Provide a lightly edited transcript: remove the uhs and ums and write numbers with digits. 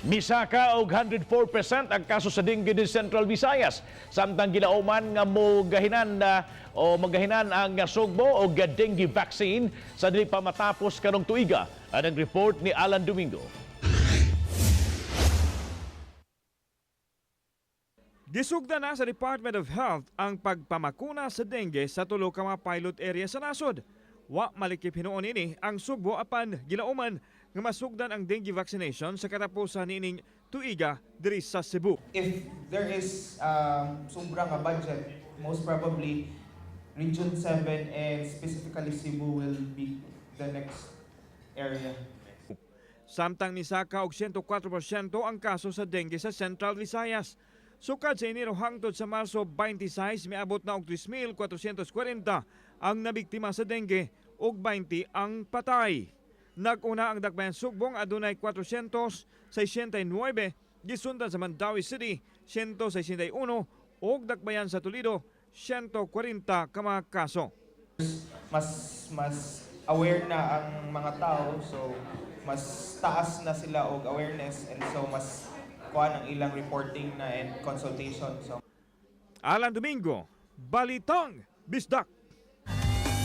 Misaka og 104% ang kaso sa dengue din Central Visayas. Samtang gilauman nga mogahinan na o magahinan ang Sugbo og dengue vaccine sa dili pa matapos karong tuiga. Anang report ni Alan Domingo. Gisugda na sa Department of Health ang pagpamakuna sa dengue sa tulo ka mga pilot area sa nasod. Wa malikip hinuon ini ang Sugbo, apan gilauman nga masugdan ang dengue vaccination sa katapusan niining tuiga diri sa Cebu. If there is sobra nga budget, most probably Region 7 and specifically Cebu will be the next area. Samtang nisaka og 104% ang kaso sa dengue sa Central Visayas. Sukad sa Enero hangtod sa Marso 26, miabot na og 3,440 ang nabiktima sa dengue ug 20 ang patay. Nag-una ang Dakbayan Sugbo nga adunay 469, gisundan sa Mandaue City 161 ug Dakbayan sa Toledo 140 ka mga kaso. Mas aware na ang mga tao, so mas taas na sila og awareness and so mas kuan ang ilang reporting na and consultation. So Alan Domingo, Balitang Bisdak.